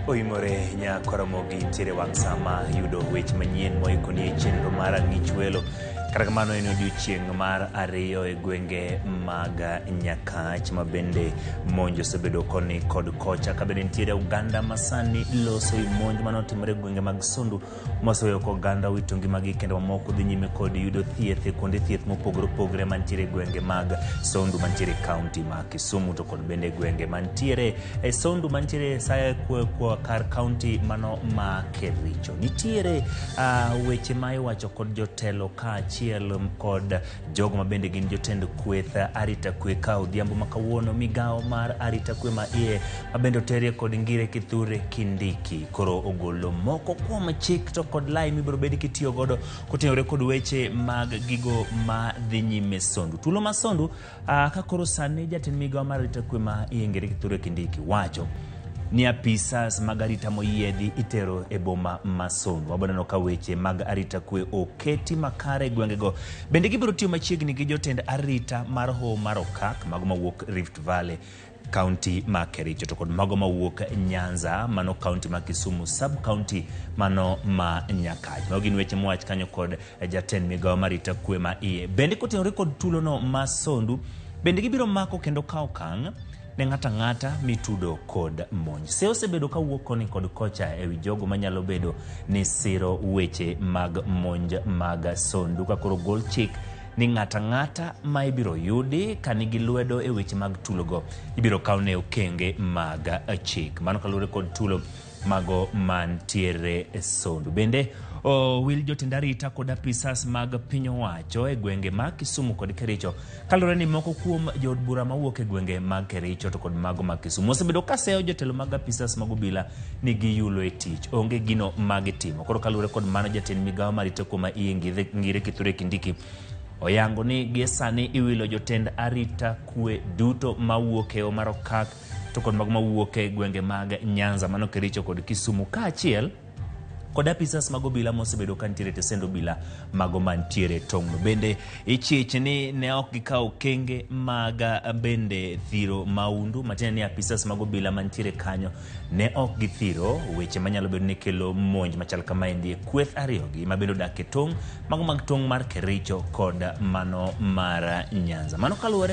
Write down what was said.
Oimore Nyakoromogi ntiere wang' sama yudo weche manyien moikoni e chenro mar Ang'ich Welo. Kata kamano en odiochieng' mar ariyo e gwenge mag Nyakach ma bende monj osebedo koni kod kocha ka bende nitiere oganda masani loso e monj mane otimore e gwenge mag Sondu moseweyo ka oganda owito ngimagi kendo mamoko dhi nyime kod yudo thieth e kuonde thieth mopogore opogore mantiere e gwenge mag Sondu mantiere e kaunti ma Kisumu to kod bende gwenge mantiere e Sondu mantiere kar kaunti mano ma Kericho. Nitiere weche ma iwacho kod jotelo kaachiel kod jogo ma bende gin jotend kweth arita kwe ka odhiambo ma kawuono migawo mar arita kwe ma iye ma bende oterie kod Ngire Kithure Kindiki koro ogolo moko kuom chik to kod lai mibiro bed kitiyo godo kotenore kod weche mag gigo ma dhi nyime Sondu. Tulo ma Sondu ka koro sani jatend migawo mar arita kwe ma iye Ngire Kithure Kindiki wacho ni apisas mag arita moyiedhi itero e boma ma Sondu. Wabiro neno ka weche mag arita kwe oketi makare e gwengego. Bende gibiro tiyo machiegni gi jotend arita mar hoho mar Okak, mago mawuok Rift Valley, kaunti ma Kericho to kod mago mawuok Nyanza, mano kaunti ma Kisumu, sub kaunti mano ma Nyakach. Mago gin weche mowach kanyo kod jatend migawo mar arita kwe ma iye. Bende kotenore kod tulono ma Sondu, bende gibiro mako kendo kawo okang' ne ng'ato ang'ata mitudo kod monj. Se osebedo ka wuok koni kod kocha e wi jogo manyalo bedo ni siro weche mag monj mag Sondu ka koro gol chik ni ng'ato ang'ata ma ibiro yudi ka nigi lwedo e weche mag tulogo ibiro kawne okenge mag chik. Mano kaluwore kod tulo mago mantiere e Sondu. Bende owil jotend arita kod apisas mag piny owacho e gwenge mag Kisumu kod Kericho kaluwore ni moko kuom jood bura mawuok e gwenge mag Kericho to kod mago mag Kisumu osebedo ka seyo jotelo mag apisas mag obila ni giyulo e tich, onge gino ma gitimo. Koro kaluwore kod mano, jatend migawo mar arita kwe ma iye Ngire Kithure Kindiki oyango ni gie sani iwilo jotend arita kwe duto mawuok e Omar Okak to kod mago mawuok e gwenge mag Nyanza mano Kericho kod Kisumu kaachiel kod apisas mag obila mosebedo ka nitiere e tesend obila mago mantiere tong'no. Bende ichich ni ne ok gikawo okenge mag bende thiro maundu matiende ni apisas mag obila mantiere kanyo ne ok githiro weche manyalo bedo ni kelo monj machal kamaendi e kweth ariyogi ma bende odak e tong' mago mag tong' mar Kericho kod mano mar Nyanza. Mano kaluwore